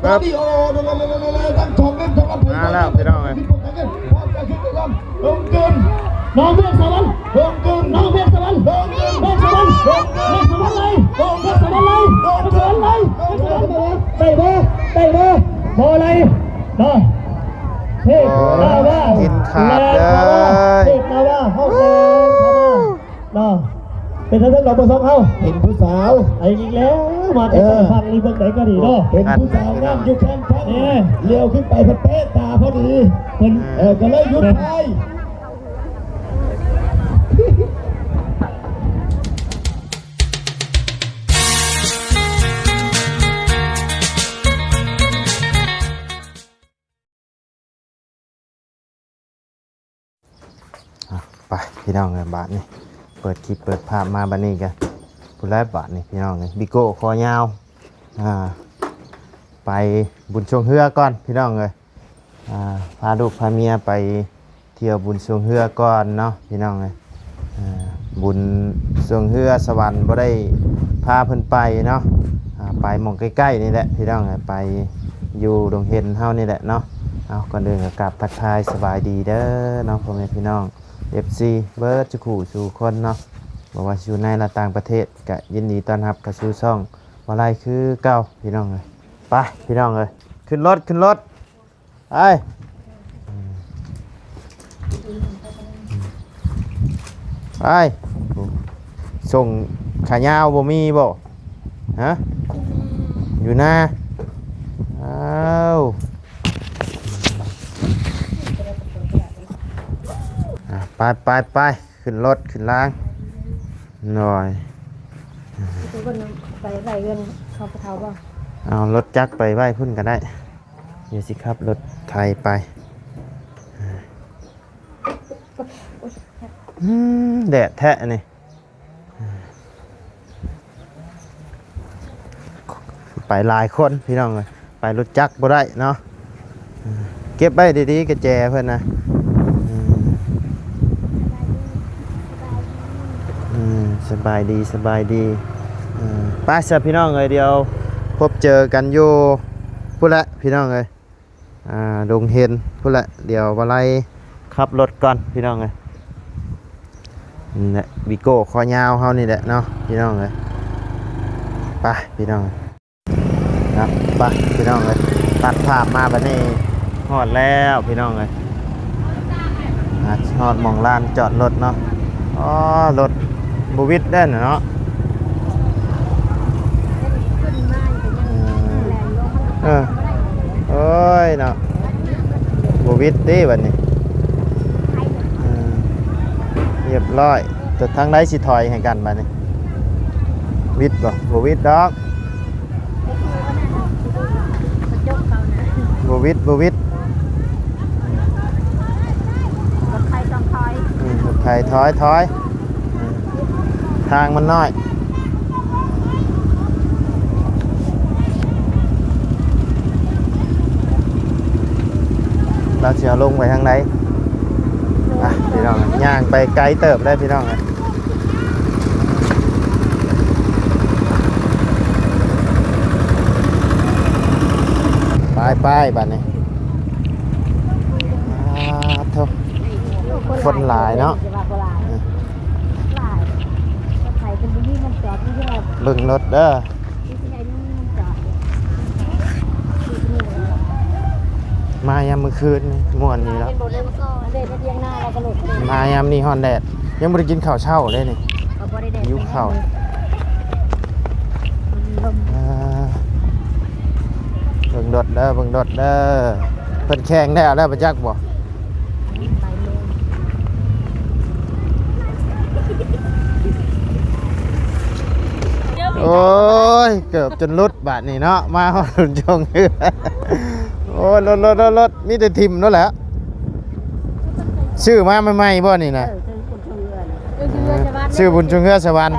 ຄັບ ຕອນນີ້ ໂອ້ ທັງສອງເຫຼັ້ມ ສຳລັບ ມາແລ້ວພີ່ນ້ອງເອີຍ ລົງທຶນ ນ້ອງເມກສະຫວັນ ລົງທຶນ ນ້ອງເມກສະຫວັນ ລົງທຶນ ເມກສະຫວັນ ລົງທຶນ ເມກສະຫວັນໄລ່ ລົງ ເມກສະຫວັນໄລ່ ເມກສະຫວັນໄລ່ ເມກສະຫວັນໄລ່ ໄດ້ບໍ່ ໄດ້ບໍ່ ບໍ່ໄລ່ເນາະ ເພກ ໂອ້ຍ ລາວາ ກິນຂາດເລີຍ ເພກ ລາວາ ເຮົາແຊງເຂົ້າມາ ເນາະ ເປັນຈັ່ງຊັ້ນເນາະ ບໍ່ຊອກເຮົາ ເຫັນຜູ້ສາວ ໄປອີກແລ້ວ ມາແຕ່ ເອີ ຝັ່ງນີ້ເບິ່ງໃດກໍດີເນາະ ເຫັນຜູ້ສາວນັ້ນຢູ່ຂ້າງທາງ ເອີ ຫຼຽວຂຶ້ນໄປພັດເປະຕາພໍດີ ເພິ່ນ ເອີ ກໍເລີຍຢຸດໄປ. ອ່ະ ໄປພີ່ນ້ອງເອີຍ ບາດນີ້ເປີດຄລິບເປີດພາບມາ ບາດນີ້ກະ ພຸ້ນແຫຼະ ບາດນີ້ພີ່ນ້ອງເອີຍ ບິໂກ້ຄໍຍາວ ອ່າ ໄປບຸນຊ່ວງເຮືອກ່ອນພີ່ນ້ອງເອີຍ ອ່າ ພາລູກພາເມຍໄປທ່ຽວບຸນຊ່ວງເຮືອກ່ອນເນາະພີ່ນ້ອງເອີຍ. ອ່າ ບຸນຊ່ວງເຮືອສະຫວັນບໍ່ໄດ້ພາເພິ່ນໄປເນາະ ອ່າ ໄປໝ່ອງໃກ້ໆນີ້ແຫຼະພີ່ນ້ອງເອີຍ ໄປຢູ່ດົງເຫັນເຮົານີ້ແຫຼະເນາະ. ເອົາ ກ່ອນອື່ນກໍກາບທັກທາຍສະບາຍດີເດີເນາະ ພໍ່ແມ່ພີ່ນ້ອງ ເອັຟຊີ ເບິດສູ່ຄູ່ສູ່ຄົນເນາະ ບໍ່ວ່າຊິຢູ່ໃນ ແລະ ຕ່າງປະເທດ ກະຍິນດີຕ້ອນຮັບເຂົ້າສູ່ຊ່ອງບໍ່ໄລ່ຄືເກົ່າພີ່ນ້ອງເອີຍ. ໄປພີ່ນ້ອງເອີຍ ຂຶ້ນລົດ ຂຶ້ນລົດ. ໄປ ໄປ ສົ່ງຂາຍາວບໍ່ມີບໍ່? ຮະ? ຢູ່ນາ. ອ້າວ ອ່ະ ໄປ ໄປ ໄປ ຂຶ້ນລົດ ຂຶ້ນລາງ ໂດຍ. ໄປໄວ້ເຮືອນເຂົາຜູ້ເຖົ້າບໍ່? ເອົາລົດຈັກໄປໄວ້ພຸ້ນກໍໄດ້. ດຽວຊິຂັບລົດໄຖໄປ. ອືມ ແດດແທ້ອັນນີ້ ໄປຫຼາຍຄົນພີ່ນ້ອງເອີຍ ໄປລົດຈັກບໍ່ໄດ້ເນາະ. ເກັບໄວ້ດີໆ ກະແຈເພິ່ນນະ. ອືມ ສະບາຍດີ ສະບາຍດີ. ເອີ ໄປຊະພີ່ນ້ອງເອີຍ ດຽວພົບເຈີກັນຢູ່ພຸ້ນແຫຼະພີ່ນ້ອງເອີຍ ອ່າ ດົງເຫັນພຸ້ນແຫຼະ. ດຽວບໍ່ໄລ່ຂັບລົດກ່ອນພີ່ນ້ອງເອີຍ. ນີ້ແຫຼະ ວີໂກ້ຄໍຍາວເຮົານີ້ແຫຼະເນາະພີ່ນ້ອງເອີຍ. ໄປພີ່ນ້ອງເອີຍ ເນາະ ໄປພີ່ນ້ອງເອີຍ ຕັດພາບມາບັດນີ້ ຮອດແລ້ວພີ່ນ້ອງເອີຍ. ອ່າ ຮອດໝ່ອງລານຈອດລົດເນາະ. ອໍ ລົດບໍ່ຫວິດເດ້ນະເນາະ. ເອີ ເອີ ໂອ້ຍເນາະ ບໍ່ຫວິດຕິບັດນີ້. ເອີ ຮຽບຮ້ອຍ. ແຕ່ທາງໃດຊິຖອຍໃຫ້ກັນບັດນີ້? ຫວິດບໍ່? ບໍ່ຫວິດດອກ. ບໍ່ຫວິດ ບໍ່ຫວິດ. ລົດໄຖຕ້ອງຖອຍ. ອືມ ລົດໄຖຖອຍ ຖອຍ. ທາງມັນນ້ອຍ. ລາວຊິເອົາລົງໄປທາງໃດ? ອ່ະ ພີ່ນ້ອງ ຍ່າງໄປໄກເຕີບເລີຍພີ່ນ້ອງ. ໄປໆ ບາດນີ້. ອ່າ ໂທ້ ຄົນຫຼາຍເນາະ. ເບິ່ງລົດເດີ. ມາຍາມມື້ຄືນນີ້ມ່ວນດີແລ້ວ. ມາຍາມນີ້ຮ້ອນແດດ ຍັງບໍ່ໄດ້ກິນເຂົ້າເຊົ້າເດ້ນີ້. ຫິວເຂົ້າ. ເອີ ເບິ່ງລົດເດີ ເບິ່ງລົດເດີ. ເພິ່ນແຂ່ງແລ້ວ ແລ້ວບໍ່ຈັກບໍ່? ໂອ້ຍ ເກີບຈົນຫຼຸດບາດນີ້ເນາະ. ມາຮອດຈົນຈົງ ໂອ້ຍ ລົດ ລົດ ລົດ ມີແຕ່ຖິ້ມໂລດແຫຼະ. ຊື້ມາໃໝ່ໆບໍ່ນີ້ນະ? ເອີ ຊື້ບຸນຊ່ວງເຮືອສະຫວັນ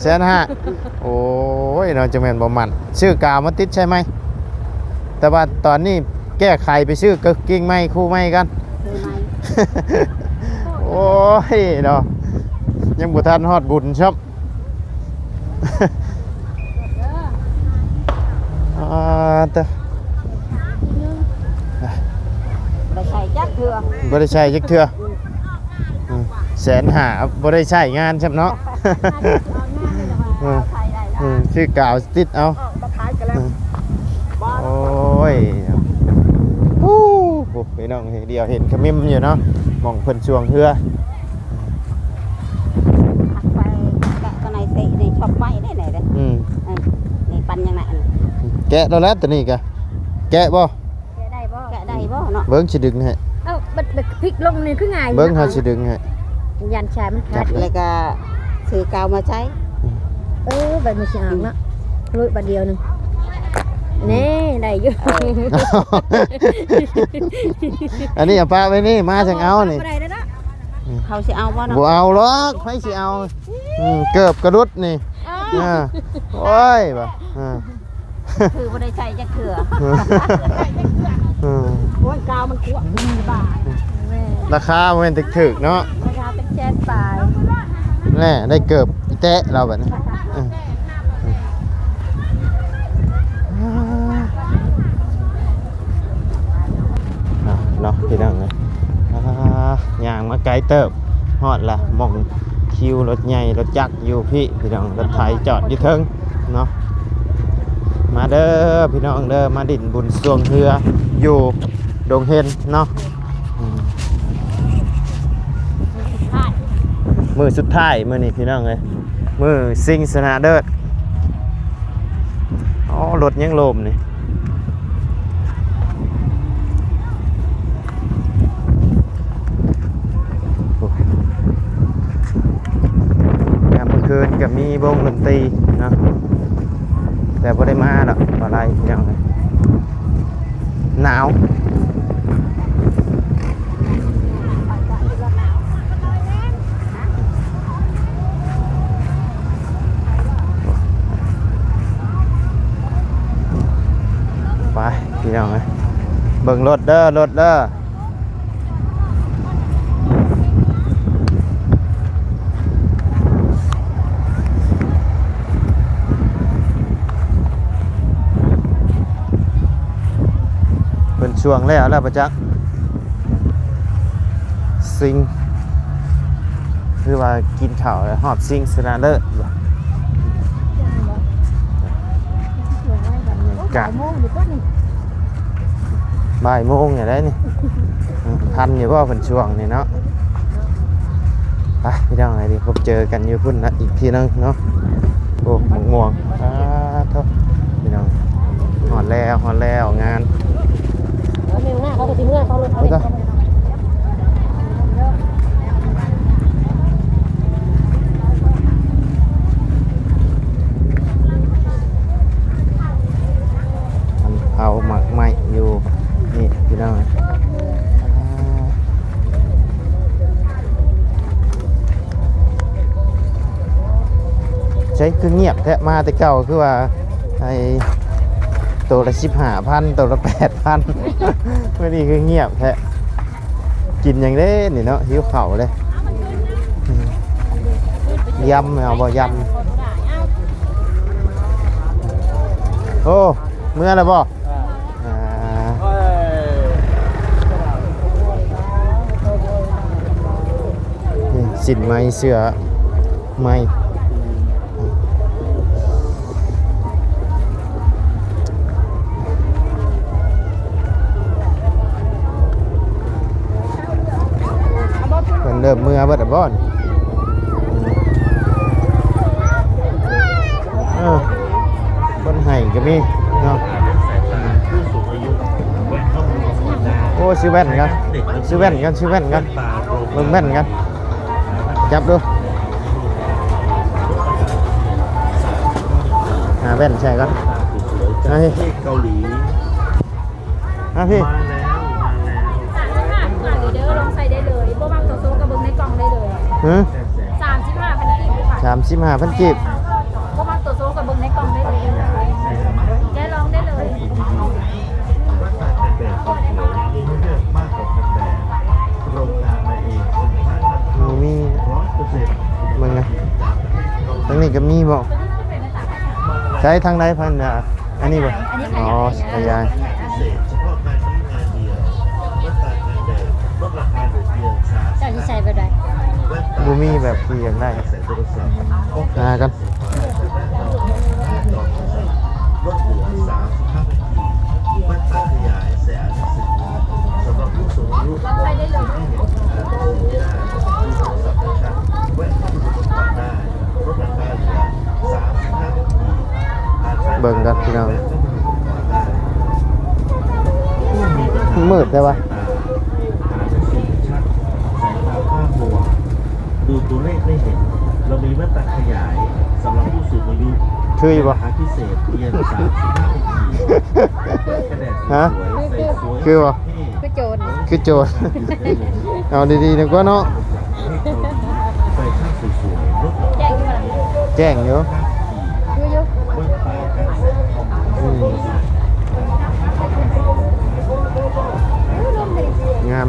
ແສນຫ້າ ແສນຫ້າ. ໂອ້ຍເນາະ ຈັ່ງແມ່ນບໍ່ໝັ້ນ. ຊື້ກາວມາຕິດໃສ່ໃໝ່ ແຕ່ວ່າຕອນນີ້ແກ້ໄຂໄປຊື້ກາງເກງໃໝ່ຄູ່ໃໝ່ກ່ອນ. ໂອ້ຍເນາະ ຍັງບໍ່ທັນຮອດບຸນຊ້ຳ. ອ່າ ຕະ ເທື່ອ ບໍ່ໄດ້ໃຊ້ຈັກເທື່ອ. ອືມ ແສນຫ້າ ບໍ່ໄດ້ໃຊ້ງານຊ້ຳເນາະ. ອືມ ອືມ ຊື້ກາວຕິດເອົາ. ອືມ ໂອ້ຍ ໂອ້ ພີ່ນ້ອງ ດຽວເຫັນຂະມິມຢູ່ເນາະ ໝ່ອງເພິ່ນຊ່ວງເຮືອ. ໄປແກະຕົວໃນເຕະໃນຊອບໄມ້ໄດ້ແດ່ເດ້. ອືມ ເອີ ນີ້ປັ່ນຍັງໄງອັນນີ້ ແກະແລ້ວແຫຼະ ຕົວນີ້ກະ ແກະບໍ່? ແກະໄດ້ບໍ່? ແກະໄດ້ບໍ່ເນາະ? ເບິ່ງຊິດຶງໃຫ້. ເອົ້າ ບັດ ບັດພິກລົງນີ້ຄືງ່າຍ. ເບິ່ງ ເຮົາຊິດຶງໃຫ້ ຢ້ານຊາຍມັນຂາດ. ແລ້ວກະຊື້ກາວມາໃຊ້. ອືມ ເອີ ບັດນີ້ຊິອອກເນາະ. ລຸຍບາດດຽວໜຶ່ງ. ແນ່ ໄດ້ຢູ່. ເອີ ອັນນີ້ເອົາປະໄວ້ນີ້ ມາຈັ່ງເອົານີ້. ບໍ່ໄດ້ແລ້ວເນາະ. ອືມ ເຂົາຊິເອົາບໍ່ເນາະ? ບໍ່ເອົາດອກ ໃຜຊິເອົາ? ອືມ ເກີບກະຫຼຸດນີ້. ເອີ ເອີ ໂອ້ຍ ວ່າ ເອີ ຄືບໍ່ໄດ້ໃຊ້ຈັກເທື່ອ. ເອີ ໂອ້ຍ ກາວມັນກວາງບາດ. ແມ່ນ ລາຄາບໍ່ແມ່ນຖືກໆເນາະ ລາຄາເປັນແສນປາຍ. ແນ່ ໄດ້ເກີບອີແຕະລາວບັດນີ້. ເອີ ເນາະ ພີ່ນ້ອງເອີຍ ອ່າ ຍ່າງມາໄກເຕີບ ຮອດລະ ໝ່ອງຄິວລົດໃຫຍ່ລົດຈັກຢູ່ພີ້ ພີ່ນ້ອງ. ລົດໄຖຈອດຢູ່ເທິງເນາະ. ມາເດີພີ່ນ້ອງເດີ ມາຫຼິ້ນບຸນຊ່ວງເຮືອຢູ່ດົງເຫັນເນາະ. ອືມ ມື້ສຸດທ້າຍມື້ນີ້ ພີ່ນ້ອງເອີຍ ມື້ຊິງຊະນະເລີດ. ອໍ ລົດຍັງໂລມນີ້. ໂອ້ ຍາມມື້ຄືນກະມີວົງດົນຕີເນາະ ແຕ່ບໍ່ໄດ້ມາດອກ ບໍ່ໄດ້ ພີ່ນ້ອງເອີຍ ໜາວ. ໄປພີ່ນ້ອງເອີຍ ເບິ່ງລົດເດີ ລົດເດີ. ເພິ່ນຊ່ວງແລ້ວແລ້ວປະຈັກ ຊິງ ຄືວ່າກິນເຂົ້າແລ້ວຮອດຊິງຊະນະເລີດ. ກະ ບ່າຍໂມງນີ້ ທັນຢູ່ບໍ່ເພິ່ນຊ່ວງນີ້ເນາະ? ໄປພີ່ນ້ອງເອີຍ ພົບເຈີກັນຢູ່ພຸ້ນນະ ອີກທີໜຶ່ງເນາະ. ໂອ້ ໝາກມ່ວງ ອາ ໂທ້ ພີ່ນ້ອງ ຮອດແລ້ວ ຮອດແລ້ວງານ. ມັນເຜົາໝາກໄມ້ຢູ່ນີ້ພີ່ນ້ອງ. ໃສຄືງຽບແທ້ ມາແຕ່ເກົ່າຄືວ່າ ໄອ້ ໂຕລະສິບຫ້າພັນ ໂຕລະແປດພັນ ມື້ນີ້ຄືງຽບແທ້. ກິນຫຍັງເດ້ນີ້ເນາະ ຫິວເຂົ້າເດ້. ຢຳ ເອົາບໍ່ ຢຳ? ໂອ້ ເມືອແລ້ວບໍ່? ອ່າ ນີ້ ສິ້ນໃໝ່ ເສື້ອໃໝ່. ເພິ່ນເລີ່ມເມືອເບິດແລ້ວບໍ່ນີ້? ເອີ ຄົນໃຫ້ກໍມີເນາະ. ໂອ້ ຊື້ແວ່ນກ່ອນ ຊື້ແວ່ນກ່ອນ ຊື້ແວ່ນກ່ອນ ເບິ່ງແວ່ນກ່ອນ. ຈັບດູ ຫາແວ່ນໃສ່ກ່ອນ. ເອົາ ເກົາຫຼີ ມາພີ່ ມາແລ້ວ ມາແລ້ວ. ສາມສິບຫ້າພັນກີບເດີ ລອງໃສ່ໄດ້ເລີຍ. ບໍ່ມັກໂຕໂຊກະເບິ່ງໃນກ່ອງໄດ້ເລີຍ. ຮະ? ສາມສິບຫ້າພັນກີບ. ສາມສິບຫ້າພັນກີບ. ບໍ່ມັກໂຕໂຊກະເບິ່ງໃນກ່ອງໄດ້ເລີຍ. ແກະລອງໄດ້ເລີຍ. ໂອ້ ມີ ເບິ່ງນະ ທາງນີ້ກໍມີບໍ່? ໃຊ້ທາງໃດພັນນາ? ອັນນີ້ບໍ່? ອັນນີ້ຂະຫຍາຍ ອໍ ຂະຫຍາຍ. ພິເສດສະເພາະງານນີ້ງານດຽວ ແລະຕາມງານແດດ ບໍ່ມີແບບທີ່ຢາກໄດ້ ຫາກັນ. ເບິ່ງກັນພີ່ນ້ອງ ມືດແທ້ວະ. ດູຕົວເລກໄດ້ເຫັນ ເຮົາມີມາດຕະຂະຫຍາຍສຳລັບຜູ້ສູງອາຍຸ ຄືຢູ່ບໍ່? ລາຄາພິເສດພຽງສາມສິບຫ້າວິນາທີ ຮະ? ຄືບໍ່? ຄືໂຈນ ຄືໂຈນ. ເອົາດີໆ ດີກວ່າເນາະ. ແຈ້ງຢູ່. ຄືຢູ່. ອືມ ງາມ.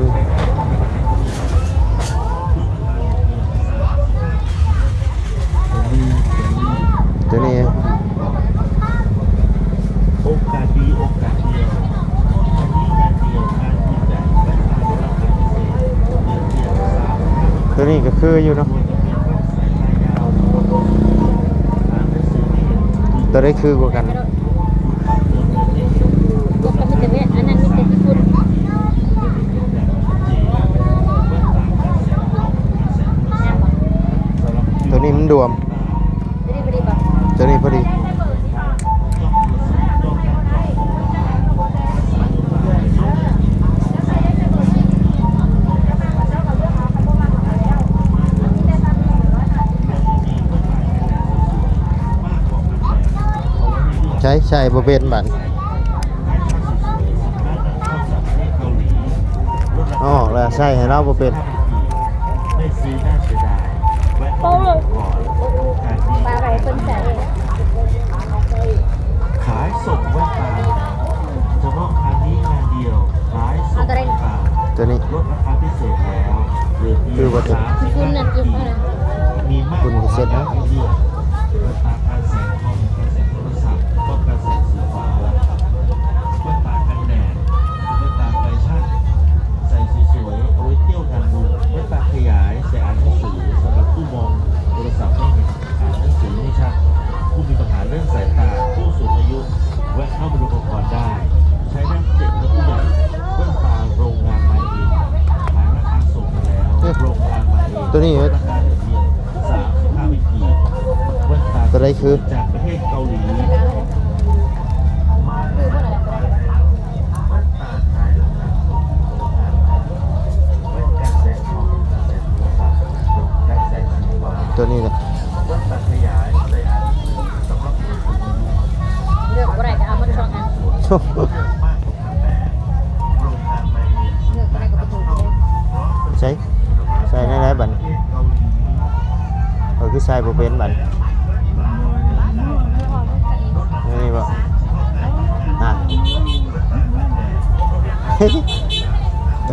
ຕົວນີ້ ໂອກາດດີ ໂອກາດດຽວ ອັນນີ້ງານດຽວ ງານບຸນໃຫຍ່ ແວ່ນຕາໄດ້ຮັບການພິເສດ ເດືອນ ເດືອນສາມ ຕົວນີ້ກໍຄືຢູ່ເນາະ. ຕົວໃດຄືກວ່າກັນ? ອັນນັ້ນມີແຕ່ທີ່ສຸດ ຕົວນີ້ມັນດວມ ຕົວນີ້ພໍດີບໍ່? ຕົວນີ້ພໍດີ. ໃຊ້ ໃຊ້ບໍ່ເປັນບາດນີ້ ອອກແລ້ວໃຊ້ໃຫ້ລາວບໍ່ເປັນ. ໄດ້ຊື້ໜ້າເສຍດາຍ ແວ່ນຕາໄປເພິ່ນໃຊ້ເອງ. ຂາຍສົ່ງແວ່ນຕາ ສະເພາະງານນີ້ງານດຽວ ຂາຍສົ່ງແວ່ນຕາ ຕົວນີ້ ລົດລາຄາພິເສດແລ້ວ ເຫຼືອພຽງສາມສິບຫ້າ ມີມາກກວ່າໃນເລື່ອງ ແວ່ນຕາກັນແສງຄອມ ກັນແສງໂທລະສັບ ກັບກັນແສງສີຟ້າ ແວ່ນຕາກັນແດດ ແວ່ນຕາແຟຊັ່ນ ໃສ່ສວຍໆ ເອົາໄວ້ທ່ຽວງານບຸນ ແວ່ນຕາຂະຫຍາຍ ໃສ່ອ່ານໜັງສື ສຳລັບຜູ້ມອງໂທລະສັບໄມ່ເຫັນ ອ່ານໜັງສືໄມ່ຊັດ ຜູ້ມີບັນຫາເລື່ອງສາຍຕາ ຜູ້ສູງອາຍຸ ແວະເຂົ້າມາດູອຸປະກອນໄດ້ ໃຊ້ໄດ້ເດັກແລະຜູ້ໃຫຍ່ ແວ່ນຕາໂຮງງານມາເອງ ຂາຍລາຄາສົ່ງມາແລ້ວ ໂຮງງານມາເອງ ຕົວນີ້ ລາຄາເຫຼືອພຽງສາມສິບຫ້າວິນາທີ ແວ່ນຕາ ຕົວໃດຄື ຈາກປະເທດເກົາຫຼີ ມາແລ້ວ ມາແລ້ວ ແວ່ນຕາຂາຍລາຄາສົ່ງ ຕົວນີ້ແຫຼະ ເລືອກບໍ່ໄດ້ກໍເອົາໝົດສອງອັນ ເລືອກບໍ່ໄດ້ກໍບໍ່ຖືກ. ໃສ່ ໃສ່ແນວໃດບັດນີ້? ຂ້ອຍຄືໃສ່ບໍ່ເປັນບັດນີ້. ນີ້ບໍ່? ອ່າ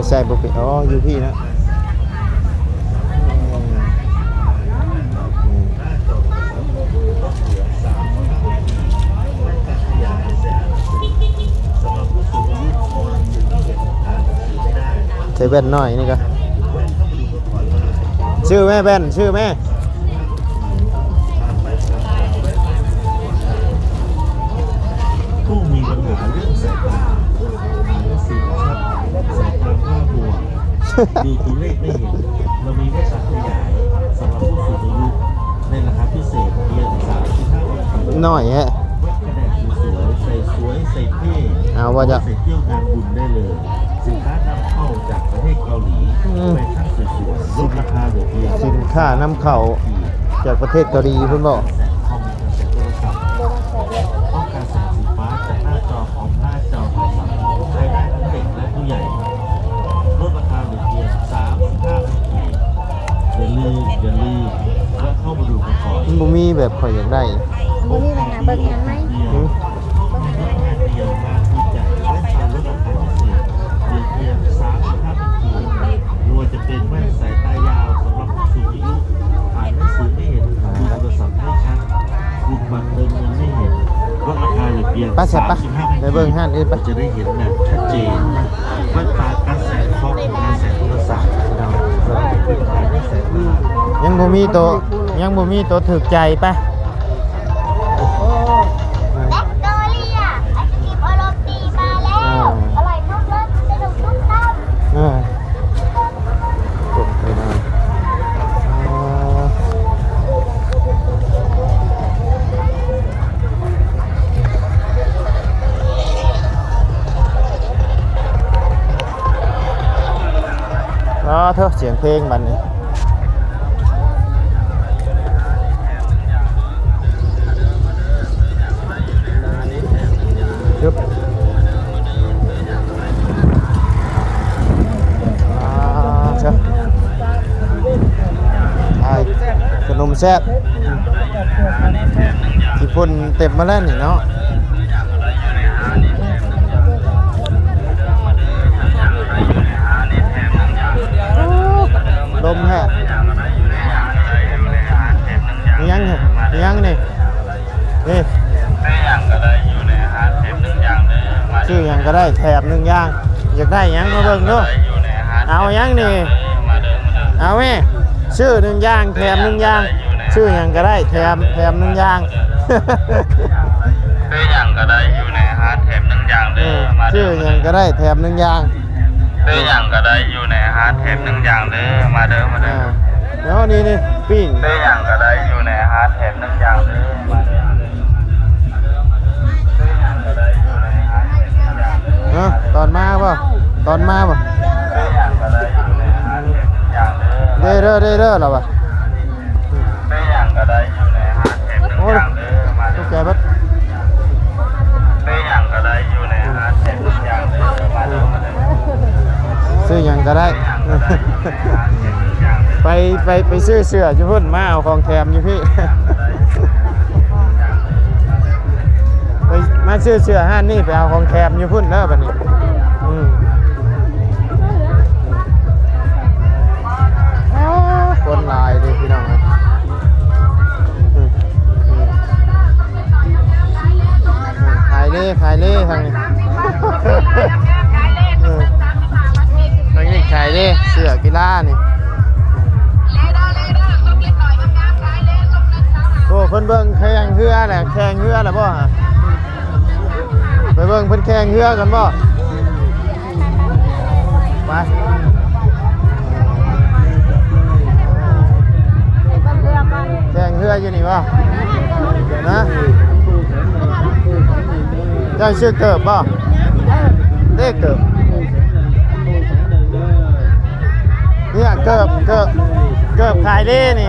ໃສ່ບໍ່ເປັນ. ອໍ ຢູ່ພີ້ເນາະ. ໃສ່ແວ່ນນ້ອຍນີ້ກະ ຊື້ແມ່ແວ່ນ ຊື້ແມ່. ຜູ້ມີບັນຫາເລື່ອງສາຍຕາ ອ່ານໜັງສືບໍ່ຊັດ ສາຍຕາພ້າມັວ ດູຕົວເລກໄມ່ເຫັນ ເຮົາມີແວ່ນຕາຂະຫຍາຍສຳລັບຜູ້ສູງອາຍຸ ໃນລາຄາພິເສດພຽງສາມສິບຫ້າບາດເທົ່ານັ້ນ. ນ້ອຍແຮະ ແວ່ນກະແດດສວຍໆ ໃສ່ສວຍໃສ່ເທ່ ເອົາວ່າຈະ ໃສ່ທ່ຽວງານບຸນໄດ້ເລີຍ. ສິນຄ້ານຳເຂົ້າຈາກປະເທດເກົາຫຼີ ອືມ ແຟຊັ່ນສວຍໆ ລົດລາຄາເຫຼືອພຽງ ສິນຄ້ານຳເຂົ້າຈາກປະເທດເກົາຫຼີພຸ້ນບໍ? ຕ້ອງການແສງສີຟ້າຈາກໜ້າຈໍຄອມ ໜ້າຈໍໂທລະສັບ ໃຊ້ໄດ້ທັງເດັກ ແລະ ຜູ້ໃຫຍ່ ລົດລາຄາເຫຼືອພຽງສາມສິບຫ້າພັນກີບ. ຢ່າລືມ ຢ່າລືມ ແວະເຂົ້າມາດູກັນກ່ອນ. ມັນບໍ່ມີແບບຂ້ອຍຢາກໄດ້. ມັນບໍ່ມີແບບຫາເບິ່ງອັນໃໝ່. ຫື? ເບິ່ງອັນໃໝ່. ຫຼືວ່າຈະເປັນແວ່ນສາຍຕາຍາວສຳລັບຜູ້ສູງອາຍຸ ອ່ານໜັງສືໄມ່ເຫັນ ດູໂທລະສັບໄມ່ຊັດ ຮູບບັດເຕີມເງິນໄມ່ເຫັນ ລົດລາຄາເຫຼືອພຽງສາມສິບຫ້າພັນກີບ. ໄປແຊະປະ ໄປເບິ່ງຮ້ານອື່ນປະ ຈະໄດ້ເຫັນແບບຊັດເຈນ. ແວ່ນຕາກັນແສງຄອມ ກັນແສງໂທລະສັບ ພີ່ນ້ອງ. ຍັງບໍ່ມີໂຕ ຍັງບໍ່ມີໂຕຖືກໃຈປະ. ແບັກໂຕເຣຍ ໄອສະກຣີມໂອໂລຕີມາແລ້ວ ເອີ ອະໄລທຸກລົດ ສະດວກທຸກຕຳ ເອີ ອໍ ເທີ ສຽງເພງບັດນີ້. ອ່າ ເຊີນ ອ້າຍ ຂະໜົມແຊບ ຂີ້ຝຸ່ນເຕັມມາແລ້ວນີ້ເນາະ. ລົມແທ້ ມີຫຍັງ ມີຫຍັງນີ້ ນີ້ ຊື້ຫຍັງກໍໄດ້ ແຖມໜຶ່ງຢ່າງເດີ ຊື້ຫຍັງກໍໄດ້ ແຖມໜຶ່ງຢ່າງ ຢາກໄດ້ຫຍັງມາເບິ່ງດູ ເອົາຫຍັງນີ້ ເອົາແມ່ ຊື້ໜຶ່ງຢ່າງ ແຖມໜຶ່ງຢ່າງ ຊື້ຫຍັງກໍໄດ້ ແຖມ ແຖມໜຶ່ງຢ່າງ ຊື້ຫຍັງກໍໄດ້ ຢູ່ໃນຮ້ານແຖມໜຶ່ງຢ່າງເດີ ເອີ ມາເດີ ຊື້ຫຍັງກໍໄດ້ ແຖມໜຶ່ງຢ່າງ ຊື້ຫຍັງກໍໄດ້ ຢູ່ໃນຮ້ານແຖມໜຶ່ງຢ່າງເດີ ມາເດີ ມາເດີ ອ່າ ແລ້ວນີ້ ນີ້ ປີ້ງ ຊື້ຫຍັງກໍໄດ້ ຢູ່ໃນຮ້ານແຖມໜຶ່ງຢ່າງເດີ ມາເດີ ມາເດີ ຊື້ຫຍັງກໍໄດ້ ຢູ່ໃນຮ້ານແຖມໜຶ່ງຢ່າງເດີ ຮະ ຕອນມາບໍ່ ຕອນມາບໍ່ ຊື້ຫຍັງກໍໄດ້ ຢູ່ໃນຮ້ານແຖມໜຶ່ງຢ່າງເດີ ເດີເດີ ເດີເດີ ລາວວ່າ ຊື້ຫຍັງກໍໄດ້ ຢູ່ໃນຮ້ານແຖມໜຶ່ງຢ່າງເດີ ມາເດີ ໂອ້ຍ ຕົກໃຈເບິດ ຊື້ຫຍັງກໍໄດ້ ຢູ່ໃນຮ້ານແຖມໜຶ່ງຢ່າງເດີ ມາເດີ ມາເດີ ຊື້ຫຍັງກໍໄດ້ ໄປ ໄປ ໄປຊື້ເສື້ອຢູ່ພຸ້ນ ມາເອົາຂອງແຖມຢູ່ພີ້ ໄປ ມາຊື້ເສື້ອຮ້ານນີ້ ໄປເອົາຂອງແຖມຢູ່ພຸ້ນເດີ ບັດນີ້ ອືມ ອໍ ຄົນຫຼາຍເດ້ພີ່ນ້ອງເອີຍ ອືມ ອືມ ຂາຍເດ້ ຂາຍເດ້ທາງນີ້ ເອີ ທາງນີ້ຂາຍເດ້ ເສື້ອກິລານີ້ ໂອ້ ເພິ່ນເບິ່ງແຂ່ງເຮືອແຫຼະ ແຂ່ງເຮືອແລ້ວບໍ່ຫະ? ໄປເບິ່ງເພິ່ນແຂ່ງເຮືອກັນບໍ່? ໄປ ແຂ່ງເຮືອຢູ່ນີ້ບໍ່? ນະ ເຈົ້າຊື້ເກີບບໍ່? ເດ້ເກີບ ເນຍ ເກີບ ເກີບ ເກີບຂາຍເດ້ນີ້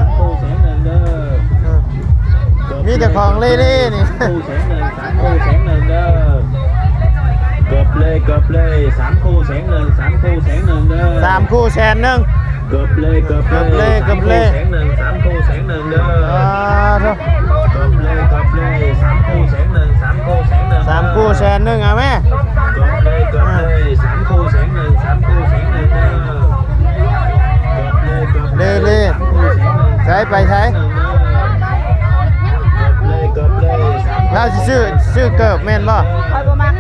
ເອີ ມີແຕ່ຂອງເລ່ໆນີ້ ສາມຄູ່ແສນໜຶ່ງ ສາມຄູ່ແສນໜຶ່ງເດີ ເກີບເລີຍ ເກີບເລີຍ ສາມຄູ່ແສນໜຶ່ງ ສາມຄູ່ແສນໜຶ່ງເດີ ສາມຄູ່ແສນໜຶ່ງ ເກີບເລີຍ ເກີບເລີຍ ສາມຄູ່ແສນໜຶ່ງ ສາມຄູ່ແສນໜຶ່ງເດີ ອ່າ ເກີບເລີຍ ເກີບເລີຍ ສາມຄູ່ແສນໜຶ່ງ ສາມຄູ່ແສນໜຶ່ງ ສາມຄູ່ແສນໜຶ່ງ ເອົາແມ່ ເກີບເລີຍ ເກີບເລີຍ ສາມຄູ່ແສນໜຶ່ງ ສາມຄູ່ແສນໜຶ່ງເດີ ເກີບເລີຍ ເກີບເລີຍ ເລີໆ ສາມຄູ່ແສນໜຶ່ງ ໃສ ໄປໃສ ເກີບເລີຍ ເກີບເລີຍ ສາມ ລາວຊິຊື້ ຊື້ເກີບແມ່ນບໍ່? ຂ້ອຍບໍ່ມັກ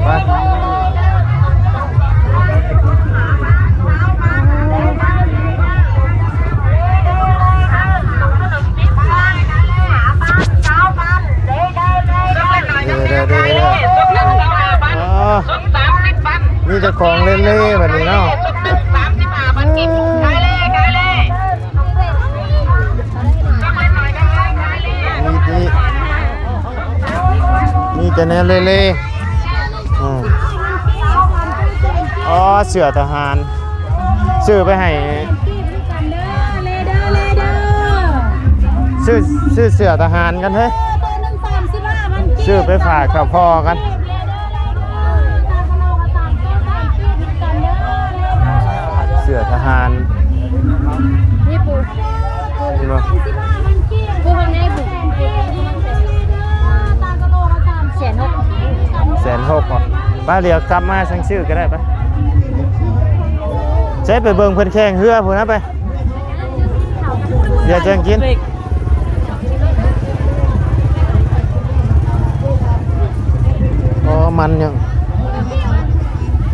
ໄປ ເດີໆໆ ອໍ ມີແຕ່ຂອງເລ່ໆ ບັດນີ້ເນາະ ມີ ມີ ມີແຕ່ແນວເລ່ໆ ອືມ ອໍ ເສື້ອທະຫານ ຊື້ໄປໃຫ້ ຊື້ ຊື້ເສື້ອທະຫານກັນເຮີ້ຍ ຊື້ໄປຝາກເຂົາພໍ່ກັນ ເສື້ອທະຫານ ນີ້ປູ ເຫັນບໍ່? ແສນຫົກ ແສນຫົກບໍ? ໄປ ດຽວກັບມາຈັ່ງຊື້ກໍໄດ້ ໄປ ໃຊ້ໄປເບິ່ງເພິ່ນແຂ່ງເຮືອພຸ້ນນະ ໄປ ດຽວຈັ່ງກິນ ອໍ ມັນຍັງ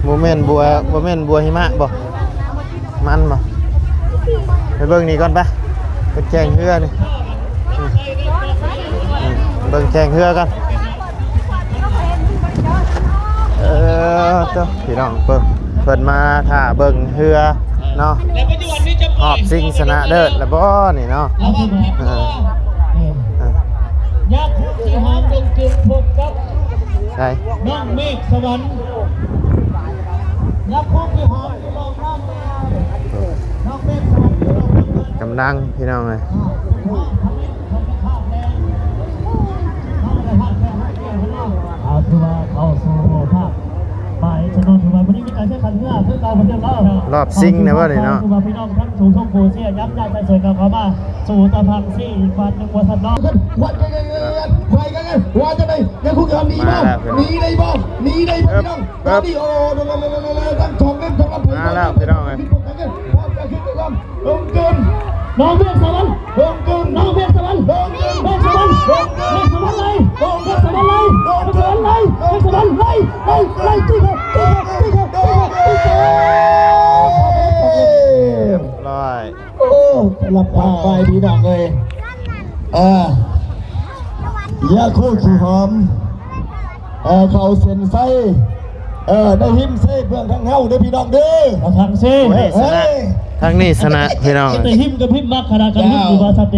ບໍ່ແມ່ນບົວ ບໍ່ແມ່ນບົວຫິມະບໍ່? ມັນບໍ່? ໄປເບິ່ງນີ້ກ່ອນໄປ ເພິ່ນແຂ່ງເຮືອນີ້ ອືມ ອືມ ເບິ່ງແຂ່ງເຮືອກ່ອນ. ເອີ ໂທ້ ພີ່ນ້ອງ ເບິ່ງ ເພິ່ນມາຖ້າເບິ່ງເຮືອເນາະ ຮອບຊິງຊະນະເລີດລະບໍ່ນີ້ເນາະ? ເອີ ເອີ ຍັກຄຸກທີ່ຫອມດົງຈຶ່ງພົບກັບ ໃສ ນ້ອງເມກສະຫວັນ ຍັກຄຸກທີ່ຫອມຢູ່ລອງນ້ຳແມວ ນ້ອງເມກສະຫວັນຢູ່ລອງນ້ຳແມວ ກຳລັງ ພີ່ນ້ອງເອີຍ. ອ່າ ເອົາ ຖືວ່າເຂົ້າສູ່ຮອບປາຍຊະນວນ ຖືວ່າມື້ນີ້ມີການແຂ່ງຂັນເຮືອຄືເກົ່າເໝືອນເດີເນາະ ຮອບຊິງນະບໍ່ນີ້ເນາະ ຖືວ່າພີ່ນ້ອງທັງສູ່ຊົມຜູ້ເຊຍ ຍັບຍ້າຍໃຈຊ່ວຍກັນເຂົ້າມາສູ່ຕາພັງຊີອີກບາດໜຶ່ງວ່າຊັ້ນເນາະ ຄວາຍກັນ ຄວາຍກັນ ວ່າຈັ່ງໃດ ຍັງຄຸກຍອມໜີບໍ່ ໜີໄດ້ບໍ່ ໜີໄດ້ບໍ່ ພີ່ນ້ອງ ຕອນນີ້ ໂອ້ ທັງສອງເຫຼັ້ມ ທັງລຳ ມາແລ້ວ ພີ່ນ້ອງເອີຍ ລອງເກີນ ນ້ອງເມກສະຫວັນ ລອງເກີນ ນ້ອງເມກສະຫວັນ ລອງເກີນ ເມກສະຫວັນ ເມກສະຫວັນໄລ່ ເມກສະຫວັນໄລ່ ເມກສະຫວັນໄລ່ ໄລ່ ໄລ່ ໄລ່ ຕີເຂົ້າ ຕີເຂົ້າ ຕີເຂົ້າ ຕີເຂົ້າ ຕີເຂົ້າ ຮຽບຮ້ອຍ ໂອ້ ລັບປາກໄປ ພີ່ນ້ອງເອີຍ ເອີ ຢາຄູ່ຂີ້ຫອມ ເອີ ເຂົ້າເສັ້ນໄຊ ເອີ ໄດ້ຮິມເຊເບື້ອງທາງເຮົາເດີພີ່ນ້ອງເດີ ເອົາທາງເຊ ເອີ ທາງນີ້ຊະນະ ພີ່ນ້ອງ ໄດ້ຮິມກັບຮິມມັກຂະໜາດກັນລິບຢູ່ວ່າຊັ້ນເດ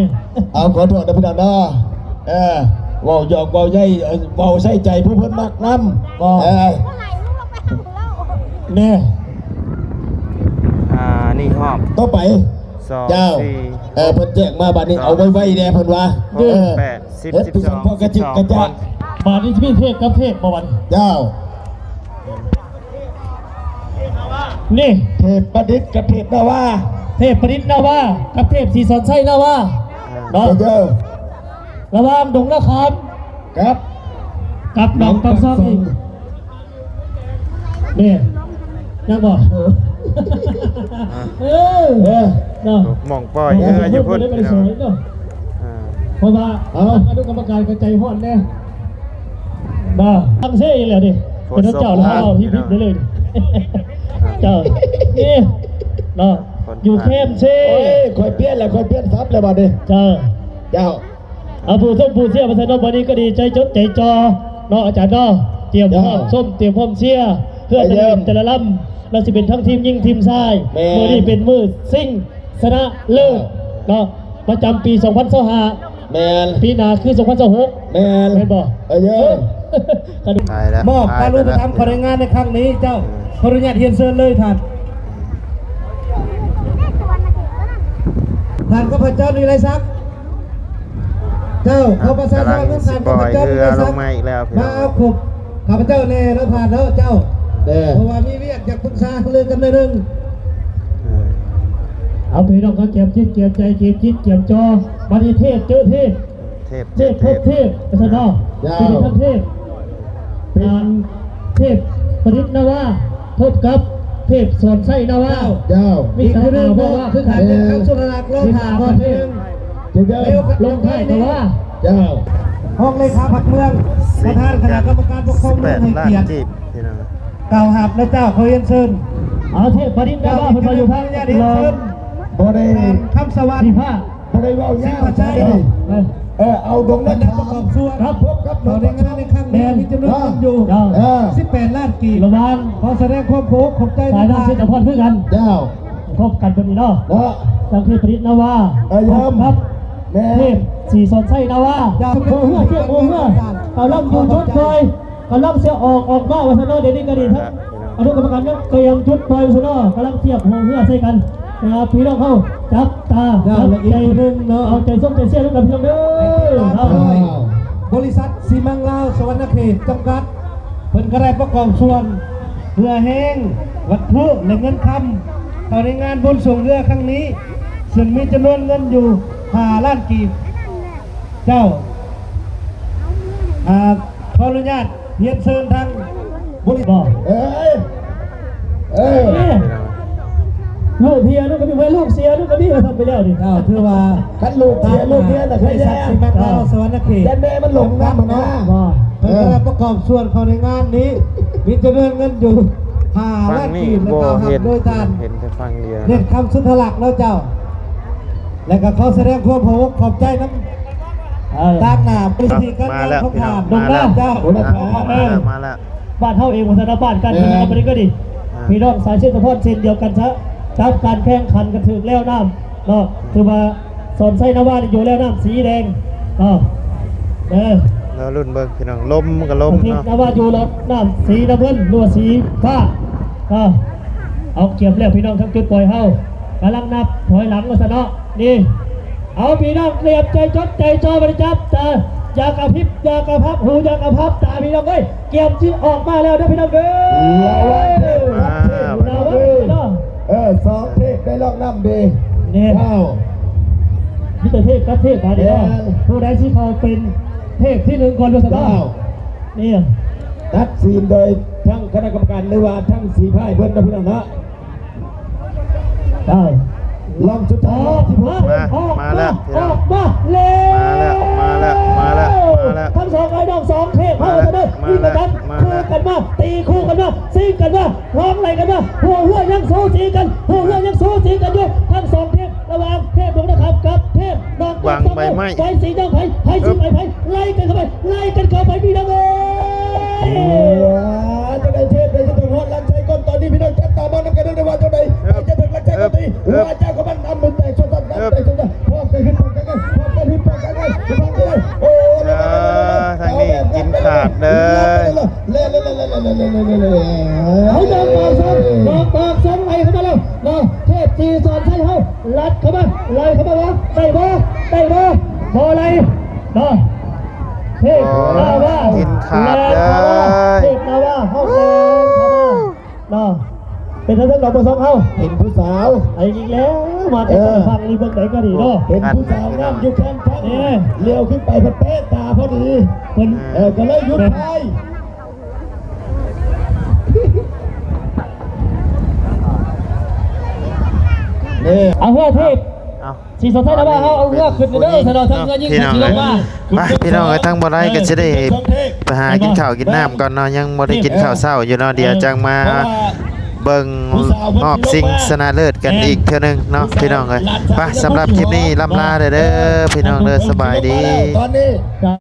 ເອົາ ຂໍໂທດເດີພີ່ນ້ອງເດີ ເອີ ເວົ້າຢອກເວົ້າໃຍ ເອີ ເວົ້າໃສ່ໃຈຜູ້ເພິ່ນມັກນຳ ເອີ ແນ່ ອ່າ ນີ້ຮອບຕໍ່ໄປ ສອງ ເຈົ້າ ສີ່ ເອີ ເພິ່ນແຈ້ງມາບາດນີ້ ເອົາໄວໆແດ່ເພິ່ນວ່າ ຫົກ ເອີ ແປດ ສິບ ເຮັດ ສິບສອງ ສິບສອງ ບາດນີ້ຊິມີເທບກັບເທບບໍ່ບັດນີ້ ເຈົ້າ ນີ້ ເທບປະດິດກັບເທບນາວາ ເທບປະດິດນາວາ ກັບເທບສີສອນໄຊນາວາ ເອີ ເນາະ ເຈົ້າ ລະຫວ່າງດົງນາຄຳ ກັບ ກັບໜອງປາກຊ່ອງອີກ ແມ່ນ ຍັງບໍ່ ເອີ ເອີ ເອີ ເນາະ ໝ່ອງປ່ອຍເຮືອຢູ່ພຸ້ນ ເອີ ເພາະວ່າ ເອົ້າ ອະນຸກຳມະການກໍໃຈຮ້ອນແດ່ ເນາະ ທາງເຊອີກແລ້ວນີ້ ເປັນເຈົ້າແລ້ວ ເອົາທີ່ຜິດໄດ້ເລີຍ ເຈົ້າ ນີ້ ເນາະ ຢູ່ແຄມເຊ ໂອ້ຍ ຂ້ອຍປ່ຽນແລ້ວ ຂ້ອຍປ່ຽນສັບແລ້ວບາດນີ້ ເຈົ້າ ເຈົ້າ ເອົາ ຜູ້ຊົມຜູ້ເຊຍວ່າຊັ້ນເນາະ ບັດນີ້ກໍດີໃຈຈົດໃຈຈ່ອ ເນາະ ອາຈານເນາະ ຕຽມພ້ອມຊົມ ຕຽມພ້ອມເຊຍ ເພື່ອແຕ່ລະເຫຼັ້ມແຕ່ລະລຳ ລະຊິເປັນທັງທີມຍິງທີມຊາຍ ແມ່ນ ມື້ນີ້ເປັນມື້ຊິງຊະນະເລີດ ເອີ ເນາະ ປະຈຳປີສອງພັນຊາວຫ້າ ແມ່ນ ປີໜ້າຄືສອງພັນຊາວຫົກ ແມ່ນ ແມ່ນບໍ່? ເອີ ເອີ ມອບການອຸປະຖຳຂອງແຮງງານໃນຄັ້ງນີ້ ເຈົ້າ ຂໍອະນຸຍາດຮຽນເຊີນເລີຍທ່ານ ທ່ານຂ້າພະເຈົ້າ ວິໄລສັກ ເຈົ້າ ຂໍປະຊາສຳພັນນຳທ່ານ ຂ້າພະເຈົ້າ ວິໄລສັກ ມາເອົາຄົບຂ້າພະເຈົ້າແດ່ເນາະທ່ານເນາະ ເຈົ້າ ເອີ ເພາະວ່າມີວຽກຢາກປຶກສາຫາລືກັນໜ້ອຍໜຶ່ງ ເອີ ເອົາ ພີ່ນ້ອງເຮົາ ກຽມຈິດກຽມໃຈ ກຽມຈິດກຽມຈ່ອ ບັດນີ້ເທບເຈີເທບ ເທບ ເທບພົບເທບ ວ່າຊັ້ນເນາະ ເຈົ້າ ເປັນທັງເທບ ເປັນເທບປະດິດນາວາ ພົບກັບເທບສອນໄຊນາວາ ເຈົ້າ ມີສາມນາວາຄືກັນ ເຈົ້າ ເປັນຄັ້ງສຸດທ້າຍ ລອງຖາມວ່າເທບ ເຈົ້າ ລົງທ້າຍນາວາ ເຈົ້າ ຮອງເລຂາພັກເມືອງ ປະທານຄະນະກຳມະການປົກຄອງເມືອງໃຫ້ກຽດ ກ່າວຮັບນະເຈົ້າ ຂໍຮຽນເຊີນ ເອົາ ເທບປະດິດນາວາ ເພິ່ນວ່າຢູ່ທາງ ບໍ່ໄດ້ ຄຳສະຫວັນ ສີຟ້າ ບໍ່ໄດ້ເວົ້າຍາວ ເອີ ເອີ ເອົາດົງນາຄຳ ປະກອບສ່ວນ ຄັບ ພົບກັບ ເຂົ້າໃນງານໃນຄັ້ງນີ້ ມີຈຳນວນເງິນຢູ່ ເຈົ້າ ເອີ ສິບແປດລ້ານກີບ ລະຫວ່າງ ຂໍສະແດງຄວາມຂອບອົກຂອບໃຈ ສາຍນ້ຳເຊດຕະພອນຄືກັນ ເຈົ້າ ພົບກັນເພິ່ນນີ້ເນາະ ເນາະ ຈັງເທບປະດິດນາວາ ເອີ ພົບກັບ ແມ່ນ ເທບສີສອນໄຊນາວາ ເຈົ້າ ໂຮງເຮືອ ທຽບໂຮງເຮືອ ກຳລັງຢູ່ຈຸດປ່ອຍ ກຳລັງຊິອອກ ອອກມາວ່າຊັ້ນເນາະ ດຽວນີ້ກໍດີ ທາງອະນຸກຳມະການຍັງຕຽມຈຸດປ່ອຍວ່າຊັ້ນເນາະ ກຳລັງທຽບໂຮງເຮືອໃສ່ກັນນະ ພີ່ນ້ອງເຮົາຈັບຕາ ຈັບໃຈ ເອົາໃຈຊົມໃຈເຊຍນຳກັນ ພີ່ນ້ອງເດີ ບໍລິສັດຊີມັງລາວສະຫວັນນະເຂດຈຳກັດ ເພິ່ນກໍໄດ້ປະກອບສ່ວນເຫື່ອແຮງ ວັດຖຸ ແລະ ເງິນຄຳ ເຂົ້າໃນງານບຸນຊ່ວງເຮືອຄັ້ງນີ້ ເຊິ່ງມີຈຳນວນເງິນຢູ່ຫ້າລ້ານກີບ ເຈົ້າ ອ່າ ຂໍອະນຸຍາດຮຽນເຊີນທາງບໍລິສັດ ເອີຍ ເອີຍ ລູກເຮຍລູກກໍມີ ເອີຍ ລູກເຊຍລູກກໍມີ ວ່າຊັ້ນໄປແລ້ວນີ້ ເຈົ້າ ຖືວ່າຄັນລູກເຊຍລູກເຮຍນະ ຄືແມ່ ສະຫວັນນະເຂດ ແຕ່ແມ່ມັນຫຼົງນຳນະ ເພິ່ນກໍໄດ້ປະກອບສ່ວນເຂົ້າໃນງານນີ້ ມີຈຳນວນເງິນຢູ່ ພາແລກປ່ຽນ ແລະ ກ່າວຮັບໂດຍທ່ານ ເຫັນແຕ່ຝັ່ງດຽວ ເດດຄຳ ສຸດທະລັກເນາະເຈົ້າ ແລະ ກໍຂໍສະແດງຄວາມຂອບອົກຂອບໃຈນຳ ເອີ ຕາງໜ້າເວທີການງານຂອງທ່ານ ມາແລ້ວ ເຈົ້າ ມາແລ້ວ ມາແລ້ວ ມາແລ້ວ ບ້ານເຮົາເອງ ວັດທະນະບ້ານ ການເມືອງ ເອີ ເຮົາບໍ່ໄດ້ກໍດີ ເອີ ພີ່ນ້ອງສາຍເຊດສະພອນເຊັ່ນດຽວກັນຊະ ກັບການແຂ່ງຂັນກັນຖືກແລ້ວນ້ຳເນາະ ຖືວ່າ ສອນໄຊນາວານີ້ຢູ່ແລ້ວນ້ຳສີແດງເນາະ ເອີ ລໍລຸ້ນເບິ່ງພີ່ນ້ອງ ລົມກໍລົມເນາະ ນາວາຢູ່ແລ້ວນ້ຳສີນ້ຳເງິນ ຫຼືວ່າສີຟ້າເນາະ ເອົາ ກຽມແລ້ວພີ່ນ້ອງ ທາງຈຸດປ່ອຍເຮົາກຳລັງນັບຖອຍຫຼັງວ່າຊັ້ນເນາະ ນີ້ ເອົາ ພີ່ນ້ອງຕຽມໃຈຈົດໃຈຈໍ້ ບໍ່ໄດ້ຈັບຕາ ຢ່າກະພິບ ຢ່າກະພັບຫູ ຢ່າກະພັບຕາ ພີ່ນ້ອງເອີຍ ກຽມຊິອອກມາແລ້ວເດີພີ່ນ້ອງເດີ ລະວັງເທບ ລະວັງເທບ ລະວັງເນາະ ເອີ ສອງເທບໄດ້ລອກນ້ຳເດ ແນ່ນ ເຈົ້າ ມີແຕ່ເທບກັບເທບບາດນີ້ເນາະ ແມ່ນ ຜູ້ໃດຊິເຂົ້າເປັນເທບທີໜຶ່ງກ່ອນວ່າຊັ້ນເນາະ ເຈົ້າ ນີ້ ຕັດສິນໂດຍທັງຄະນະກຳມະການ ຫຼືວ່າທັງສີ່ພາຍເພິ່ນເນາະ ພີ່ນ້ອງເນາະ ເຈົ້າ ລອບສຸດທ້າຍ ອອກມາ ອອກມາ ມາແລ້ວ ອອກມາແລ້ວ ມາແລ້ວ ມາແລ້ວ ມາແລ້ວ ມາແລ້ວ ທັງສອງອ້າຍນ້ອງສອງເທບ ເຮົາຈະໄດ້ຍິງກັນ ມາແລ້ວ ມາແລ້ວ ຄູ່ກັນມາ ຕີຄູ່ກັນມາ ຊິງກັນມາ ຮ້ອງໄລ່ກັນມາ ຫົວເຮືອຍັງສູສີກັນ ຫົວເຮືອຍັງສູສີກັນຢູ່ ທັງສອງເທບ ລະຫວ່າງເທບຫຼວງນາຄຳກັບເທບໜອງກອກ ວັງໃບໄມ້ ໃຜຊິນຳໃຜ ໃຜຊິໄປໃຜ ໄລ່ກັນເຂົ້າໄປ ໄລ່ກັນເຂົ້າໄປ ພີ່ນ້ອງເອີຍ ເອີ ຈະໄດ້ເທບໃດຈະຕ້ອງຮອດຫຼັກໄຊກ່ອນ ຕອນນີ້ພີ່ນ້ອງຈັບຕາມອງນຳກັນເດີວ່າຈັ່ງໃດ ໃຜຈະເຖິງຫຼັກໄຊກ່ອນ ຕີ ເອີ ຫົວໃຈຂອງມັນນຳ ໜຶ່ງແຕກ ສອງແຕກ ສາມແຕກ ສາມແຕກ ພ້ອມກັນຂຶ້ນ ພ້ອມກັນ ພ້ອມກັນຂຶ້ນ ພ້ອມກັນ ພ້ອມກັນ ໂອ້ ເອີ ທາງນີ້ກິນຂາດເດີ ເອົາ ດອກປາກຊົງ ດອກປາກຊົງໄລ່ເຂົ້າມາແລ້ວເນາະ ເທບຈີສອນໄຊເຮົາ ລັດເຂົ້າມາ ໄລ່ເຂົ້າມາ ໄດ້ບໍ່ ໄດ້ບໍ່ ບໍ່ໄລ່ເນາະ ເທບນາວາ ກິນຂາດເດີ ເທບນາວາ ເຮົາແລ່ນເຂົ້າມາເນາະ ເປັນທາງເທິງດອກປາກຊົງເຮົາ ເຫັນຜູ້ສາວ ໄປອີກແລ້ວ ມາແຕ່ ເອີ ທາງນີ້ເບິ່ງໃດກໍດີເນາະ ເຫັນຜູ້ສາວງາມຢູ່ຂ້າງທາງ ນີ້ ຫຼຽວຂຶ້ນໄປພັດເຕະຕາພໍດີ ເພິ່ນ ເອີ ກໍເລີຍຢຸດໄປ ນີ້ ເອົາເຮືອເທບ ເອົາ ສີສົດໃສນະວ່າເຮົາເອົາເຮືອຂຶ້ນເດີ ສະດອກທັງເຮືອຍິງ ພີ່ນ້ອງເອີຍ ຊິລົງມາ ໄປ ພີ່ນ້ອງເອີຍ ທາງບໍ່ໄດ້ກໍຊິໄດ້ໄປຫາກິນເຂົ້າກິນນ້ຳກ່ອນເນາະ ຍັງບໍ່ໄດ້ກິນເຂົ້າເຊົ້າຢູ່ເນາະ ດຽວຈັ່ງມາເບິ່ງຮອບຊິງຊະນະເລີດກັນອີກເທື່ອໜຶ່ງເນາະ ພີ່ນ້ອງເອີຍ ໄປ ສຳລັບຄລິບນີ້ລ່ຳລາເດີ ພີ່ນ້ອງເດີ ສະບາຍດີ ຕອນນີ້